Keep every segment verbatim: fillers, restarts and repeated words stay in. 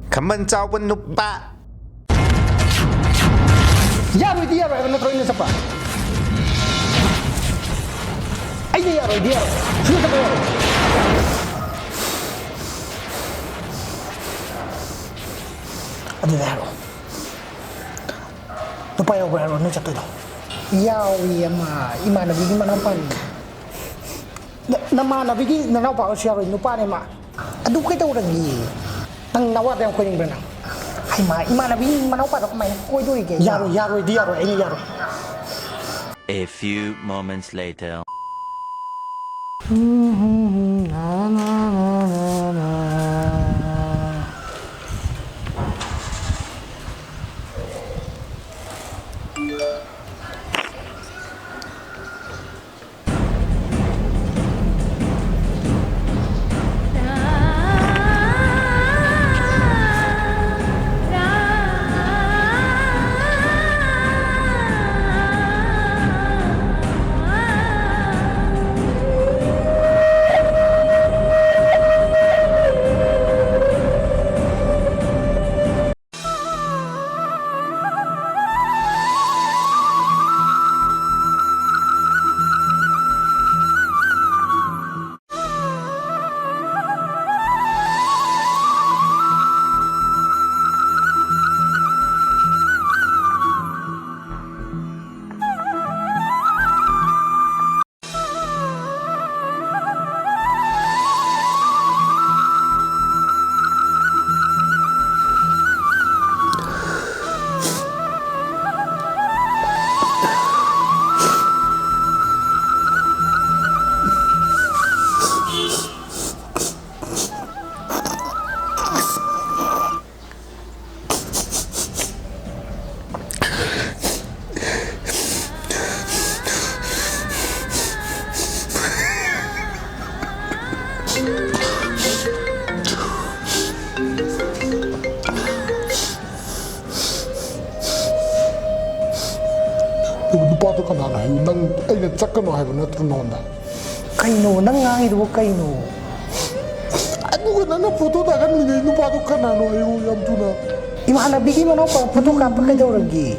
ꯈꯝꯕꯟ ꯆꯥꯎꯕ ꯅꯨꯄꯥ꯫ ꯌꯥꯔꯣꯏꯗꯤ ꯌꯥꯔꯣꯏ ꯍꯥꯏꯕ ꯅꯠꯇ꯭ꯔꯣ ꯑꯩꯅ ꯆꯠꯄ? ꯑꯩꯅ ꯌꯥꯔꯣꯏꯗꯤ ꯌꯥꯔꯣꯏ꯫ ꯁꯤꯗ ꯆꯠꯄ ꯌꯥꯔꯣꯏ꯫ ꯑꯗꯨꯗꯤ ꯍꯥꯏꯔꯛꯑꯣ꯫ ꯅꯨꯄꯥ ꯌꯥꯎꯕ꯭ꯔꯥ ꯍꯥꯏꯔꯣ ꯅꯣꯏ ꯆꯠꯇꯣꯏꯗꯣ? ꯌꯥꯎꯏ ꯑꯃ, ꯏꯃꯥꯟꯅꯕꯤꯒꯤ ꯃꯅꯥꯎꯄꯥꯅꯤ꯫ ꯅ-, ꯅꯃꯥꯟꯅꯕꯤꯒꯤ ꯅꯅꯥꯎꯄꯥ ꯑꯣꯏꯔꯁꯨ ꯌꯥꯔꯣꯏ, ꯅꯨꯄꯥꯅꯦ ꯃꯥ꯫ ꯑꯗꯨ ꯀꯩꯗꯧꯔꯒꯦ? ꯅꯪ ꯅꯋꯥꯗ ꯌꯥꯝ ꯀꯣꯏꯅꯤꯡꯕ꯭ꯔꯥ ꯅꯪ? ꯍꯩꯃꯥ, ꯏꯃꯥꯟꯅꯕꯤ ꯃꯅꯥꯎꯄꯥꯗꯣ ꯀꯃꯥꯏꯅ ꯀꯣꯏꯗꯣꯔꯤꯒꯦ? ꯌꯥꯔꯣꯏ, ꯌꯥꯔꯣꯏꯗꯤ ꯌꯥꯔꯣꯏ, ꯑꯩꯅ ꯌꯥꯔꯣꯏ꯫ A few moments later. ꯑꯗꯨ ꯅꯨꯄꯥꯗꯣ ꯀꯅꯥꯅꯣ ꯍꯥꯏꯌꯨ? ꯅꯪ, ꯑꯩꯅ ꯆꯠꯀꯅꯣ ꯍꯥꯏꯕ ꯅꯠꯇ꯭ꯔꯣ ꯅꯉꯣꯟꯗ? ꯀꯩꯅꯣ ꯅꯪ ꯉꯥꯡꯉꯤꯗꯨꯕꯨ ꯀꯩꯅꯣ? ꯑꯗꯨ ꯅꯪꯅ ꯐꯣꯇꯣ ꯊꯥꯒꯠꯃꯤꯟꯅꯩ ꯅꯨꯄꯥꯗꯣ ꯀꯅꯥꯅꯣ ꯍꯥꯏꯌꯨ ꯌꯥꯝ ꯊꯨꯅ꯫ ꯏꯃꯥꯟꯅꯕꯤꯒꯤ ꯃꯅꯥꯎꯄꯥ ꯐꯣꯇꯣ ꯀꯥꯞꯄ ꯀꯩꯗꯧꯔꯒꯦ?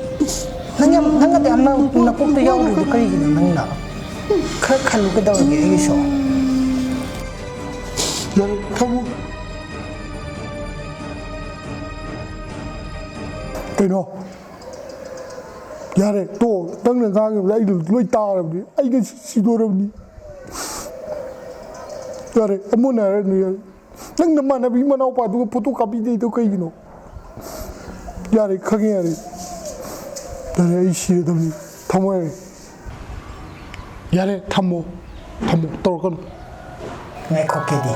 ꯅꯪ ꯌꯥꯝ, ꯅꯪ ꯑꯗꯨ ꯌꯥꯝꯅ ꯅꯀꯣꯛꯇ ꯌꯥꯎꯔꯤꯗꯣ ꯀꯔꯤꯒꯤꯅꯣ ꯅꯪꯅ? ꯈꯔ ꯈꯜꯂꯨ ꯀꯩꯗꯧꯔꯒꯦ ꯑꯩꯒꯤꯁꯨ? ꯌꯥꯔꯦ, ꯊꯝꯃꯣ꯫ ꯀꯩꯅꯣ? ꯌꯥꯔꯦ, ꯇꯣ, ꯅꯪꯅ ꯉꯥꯡꯉꯤꯕꯗꯣ ꯑꯩ ꯂꯣꯏ ꯇꯥꯔꯕꯅꯤ꯫ ꯑꯩ ꯉꯁꯤ ꯁꯤꯗꯣꯔꯕꯅꯤ꯫ ꯌꯥꯔꯦ, ꯑꯃꯨꯟꯅ ꯍꯥꯏꯔꯅꯨ, ꯌꯥꯔꯦ꯫ ꯅꯪ ꯅꯃꯥꯟꯅꯕꯤ ꯃꯅꯥꯎꯄꯥꯗꯨꯒ ꯐꯣꯇꯣ ꯀꯥꯞꯄꯤꯗꯩꯗꯣ ꯀꯩꯒꯤꯅꯣ? ꯌꯥꯔꯦ, ꯈꯪꯉꯦ, ꯌꯥꯔꯦ꯫ ꯌꯥꯔꯦ, ꯑꯩ ꯁꯤꯔꯗꯕꯅꯤ꯫ ꯊꯝꯃꯣ, ꯌꯥꯔꯦ꯫ ꯌꯥꯔꯦ, ꯊꯝꯃꯣ꯫ ꯊꯝꯃꯣ, ꯇꯧꯔꯛꯀꯅꯨ꯫ ꯉꯥꯏꯈꯣ, ꯀꯦꯗꯤ꯫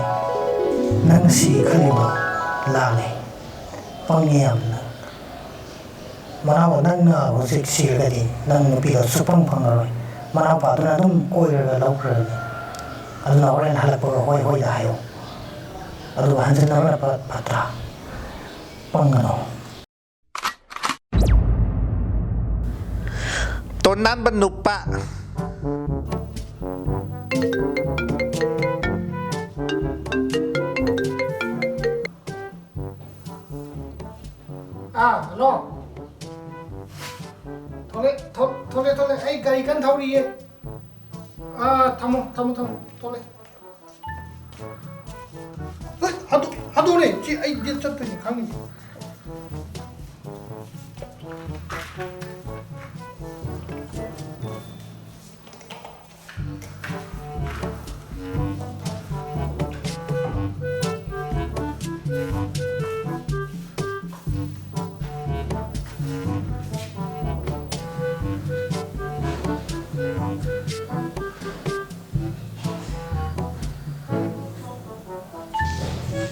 ꯅꯪ ꯁꯤ ꯈꯜꯂꯤꯗꯣ ꯂꯥꯜꯂꯦ꯫ ꯄꯪꯉꯦ ꯌꯥꯝꯅ꯫ ꯃꯅꯥꯎ, ꯅꯪꯅ ꯍꯧꯖꯤꯛ ꯁꯤꯔꯒꯗꯤ ꯅꯪ ꯅꯨꯄꯤꯗꯣ ꯁꯨꯛꯐꯪ ꯐꯪꯉꯔꯣꯏ꯫ ꯃꯅꯥꯎꯄꯥꯗꯨꯅ ꯑꯗꯨꯝ ꯀꯣꯏꯔꯒ ꯂꯧꯈ꯭ꯔꯅꯤ꯫ ꯑꯗꯨꯅ ꯍꯣꯔꯦꯟ ꯍꯜꯂꯛꯄꯒ "ꯍꯣꯏ, ꯍꯣꯏꯗ" ꯍꯥꯏꯌꯣ꯫ ꯑꯗꯨꯒ ꯍꯟꯖꯤꯟꯅꯕꯅ ꯐ-, ꯐꯠꯇ꯭ꯔꯥ? ꯄꯪꯒꯅꯣ꯫ ꯇꯣꯟꯅꯥꯝꯕ ꯅꯨꯄꯥ꯫ ꯑꯥ, ꯍꯜꯂꯣ꯫ ꯊꯣꯛꯂꯛꯑꯦ, ꯊꯣꯛ-, ꯊꯣꯛꯂꯛꯑꯦ, ꯊꯣꯛꯂꯛꯑꯦ꯫ ꯑꯩ ꯒꯥꯔꯤ ꯀꯟꯅ ꯊꯧꯔꯤꯌꯦ꯫ ꯑꯥ, ꯊꯝꯃꯣ, ꯊꯝꯃꯣ, ꯊꯝꯃꯣ꯫ ꯊꯣꯛꯂꯛꯑꯦ꯫ ꯍꯩ, ꯍꯥꯠꯇꯣ-, ꯍꯥꯠꯇꯣꯛꯎꯔꯦ꯫ ꯁꯤ ꯑꯩ date ꯆꯠꯇꯣꯏꯅꯤ ꯈꯪꯉꯤꯁꯦ꯫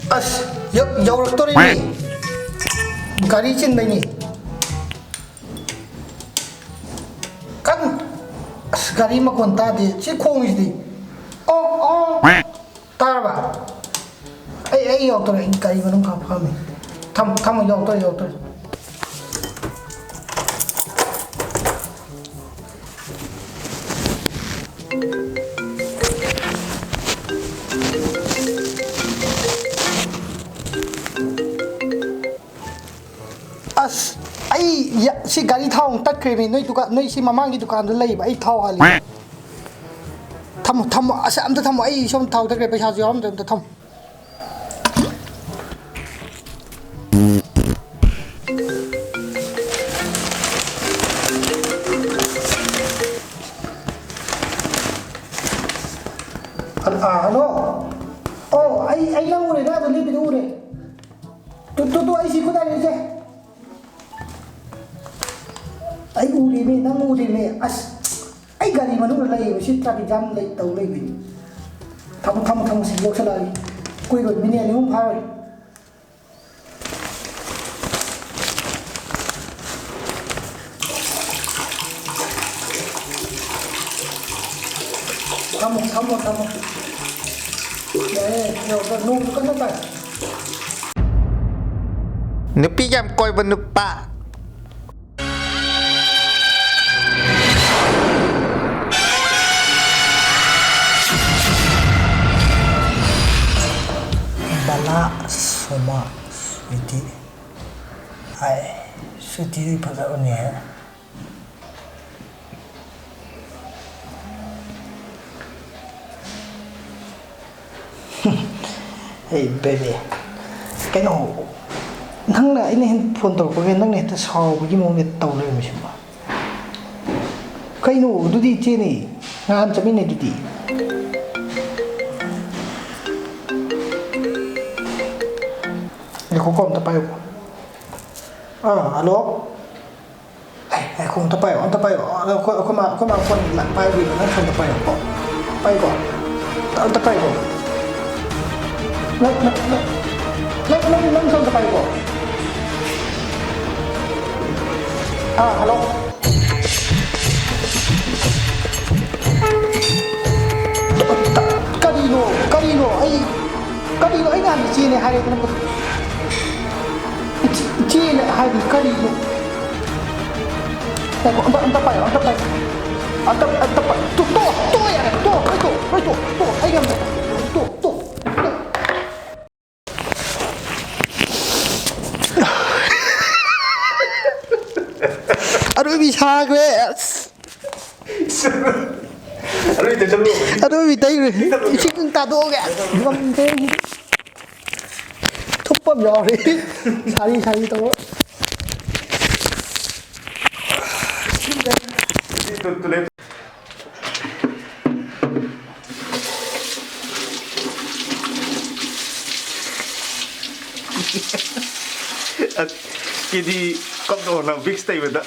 ꯑꯁ, ꯌꯧ-, ꯌꯧꯔꯛꯇꯣꯔꯦꯅꯦ꯫ ꯒꯥꯔꯤ ꯆꯤꯟꯕꯩꯅꯦ꯫ ꯀꯟ-, ꯑꯁ, ꯒꯥꯔꯤ ꯃꯈꯣꯟ ꯇꯥꯗꯦ꯫ ꯁꯤ ꯈꯣꯡꯉꯤꯁꯤꯗꯤ꯫ ꯑꯣ, ꯑꯣ꯫ ꯇꯥꯔꯕ? ꯑꯩ, ꯑꯩ ꯌꯧꯔꯛꯇꯣꯔꯦ꯫ ꯑꯩ ꯒꯥꯔꯤ ꯃꯅꯨꯡ ꯈꯔ ꯐꯝꯃꯤ꯫ ꯊꯝ-, ꯊꯝꯃꯣ, ꯌꯧꯔꯛꯇꯣꯔꯦ, ꯌꯧꯔꯛꯇꯣꯔꯦ꯫ ꯌꯥ, ꯁꯤ ꯒꯥꯔꯤ ꯊꯥꯎ ꯑꯃꯨꯛ ꯇꯠꯈ꯭ꯔꯦꯃꯤ꯫ ꯅꯣꯏ ꯗꯨꯀꯥꯟ, ꯅꯣꯏ ꯁꯤ ꯃꯃꯥꯡꯒꯤ ꯗꯨꯀꯥꯟꯗ ꯂꯩꯕ, ꯑꯩ ꯊꯥꯎ ꯍꯥꯜꯂꯤ꯫ ꯊꯝꯃꯣ, ꯊꯝꯃꯣ, ꯑꯁ, ꯑꯝꯇ ꯊꯝꯃꯣ, ꯑꯩ ꯁꯣꯝ ꯊꯥꯎ ꯇꯠꯈ꯭ꯔꯦ, ꯄꯩꯁꯥꯁꯨ ꯌꯥꯎꯔꯝꯗ꯭ꯔꯦ, ꯑꯝꯇ ꯊꯝꯃꯣ꯫ ꯍꯜ-, ꯑꯥ, ꯍꯜꯂꯣ꯫ ꯑꯣ, ꯑꯩ, ꯑꯩ ꯅꯪ ꯎꯔꯦ, ꯅꯪ ꯑꯗꯨ ꯂꯦꯞꯄꯤꯗꯣ ꯎꯔꯦ꯫ ꯇꯨ, ꯇꯨ, ꯇꯨ, ꯑꯩ ꯁꯤ ꯈꯨꯗꯥꯏꯅꯤꯁꯦ꯫ ꯑꯩ ꯎꯔꯤꯃꯤ, ꯅꯪ ꯎꯔꯤꯃꯤ꯫ ꯑꯁ, ꯑꯩ ꯒꯥꯔꯤ ꯃꯅꯨꯡꯗ ꯂꯩꯌꯦꯕ, ꯁꯤ traffic jam ꯂꯩ, ꯇꯧ ꯂꯩꯕꯩꯅꯤ꯫ ꯊꯝꯃꯣ, ꯊꯝꯃꯣ, ꯊꯝꯃꯣ, ꯁꯤ ꯌꯧꯁꯜꯂꯛꯑꯒꯦ꯫ ꯀꯨꯏꯔꯣꯏ, ꯃꯤꯅꯤꯠ ꯑꯅꯤ ꯑꯍꯨꯝ ꯐꯥꯔꯣꯏ꯫ ꯊꯝꯃꯣ, ꯊꯝꯃꯣ, ꯊꯝꯃꯣ꯫ ꯌꯥꯔꯦ, ꯌꯧꯔꯛꯑꯦ꯫ ꯅꯣꯡꯁꯨ ꯀꯟꯅ ꯇꯥꯏ꯫ ꯅꯨꯄꯤ ꯌꯥꯝ ꯀꯣꯏꯕ ꯅꯨꯄꯥ꯫ ꯕꯂꯥ, ꯁꯣꯃꯥ, ꯁ꯭ꯋꯤꯇꯤ꯫ ꯍꯥꯏ, ꯁ꯭ꯋꯤꯇꯤꯗꯤ ꯐꯖꯕꯅꯤꯍꯦ꯫ Hey baby, ꯀꯩꯅꯣ, ꯅꯪꯅ ꯑꯩꯅ ꯍꯦꯛ phone ꯇꯧꯔꯛꯄꯒ ꯅꯪꯅ ꯍꯦꯛꯇ ꯁꯥꯎꯕꯒꯤ ꯃꯑꯣꯡꯗ ꯇꯧ ꯂꯩꯔꯝꯃꯤꯁꯤꯕꯣ? ꯀꯩꯅꯣ, ꯑꯗꯨꯗꯤ ꯏꯆꯦꯅꯤ, ꯉꯍꯥꯟ ꯆꯠꯃꯤꯟꯅꯩꯗꯨꯗꯤ꯫ ꯉꯥꯏꯈꯣꯀꯣ, ꯑꯝꯇ ꯄꯥꯏꯌꯨꯀꯣ꯫ ꯑꯥ, hello꯫ ꯑꯦ, ꯉꯥꯏꯈꯣ, ꯑꯝꯇ ꯄꯥꯏꯌꯣ, ꯑꯝꯇ ꯄꯥꯏꯌꯣ꯫ ꯑ, ꯑꯩꯈꯣꯏ, ꯑꯩꯈꯣꯏ ꯃꯥ, ꯑꯩꯈꯣꯏ ꯃꯥ phone ꯂꯥꯛ-, ꯄꯥꯏꯗ꯭ꯔꯤꯕ, ꯅꯪ ꯁꯣꯝꯗ ꯄꯥꯏꯌꯣꯀꯣ꯫ ꯄꯥꯏꯌꯨꯀꯣ꯫ ꯑꯝꯇ ꯄꯥꯏꯌꯨꯀꯣ꯫ ꯅꯪ, ꯅꯪ, ꯅꯪ, ꯅꯪ, ꯅꯪ, ꯅꯪ ꯁꯣꯝꯗ ꯄꯥꯏꯌꯨꯀꯣ꯫ ꯑꯥ, hello꯫ ꯀꯔꯤꯅꯣ? ꯀꯔꯤꯅꯣ? ꯑꯩ, ꯀꯔꯤꯅꯣ? ꯑꯩ ꯅꯍꯥꯟ ꯏꯆꯦꯅꯦ ꯍꯥꯏꯔꯦꯗꯅ꯫ ꯏꯆꯦ, ꯏꯆꯦꯅꯦ ꯍꯥꯏꯗꯤ ꯀꯔꯤꯅꯣ? ꯉꯥꯏꯈꯣ, ꯑꯝꯇ, ꯑꯝꯇ ꯄꯥꯏꯌꯣ, ꯑꯝꯇ ꯄꯥꯏꯌꯣ꯫ ꯑꯝꯇ, ꯑꯝꯇ ꯄꯥꯏ-, ꯇꯣ-, ꯇꯣ-, ꯇꯣꯛꯑꯣ ꯌꯥꯔꯦ, ꯇꯣꯛꯑꯣ, ꯂꯣꯏ ꯇꯣꯛꯑꯣ, ꯂꯣꯏ ꯇꯣꯛꯑꯣ, ꯑꯩ ꯉꯝꯗ꯭ꯔꯦ꯫ ꯇꯣꯛꯑꯣ, ꯇꯣꯛꯑꯣ, ꯇꯣꯛꯑꯣ꯫ ꯊꯥꯈ꯭ꯔꯦ꯫ ꯑꯁ꯫ ꯑꯔꯣꯏ ꯇꯩꯁꯜꯂꯨ꯫ ꯑꯔꯣꯏꯕꯤ ꯇꯩꯈ꯭ꯔꯦ꯫ ꯏꯁꯤꯡ ꯇꯥꯗꯣꯛꯑꯒꯦ꯫ ꯉꯝꯗꯦ꯫ ꯊꯨꯞꯄ ꯑꯃ ꯌꯥꯎꯔꯦ꯫ ꯁꯥꯔꯤ ꯁꯥꯔꯤ ꯇꯧꯔ꯫ ꯑꯁ, ꯀꯦꯗꯤ ꯀꯞꯇꯧꯅ ꯕꯤꯛꯁ ꯇꯩꯕꯗ꯫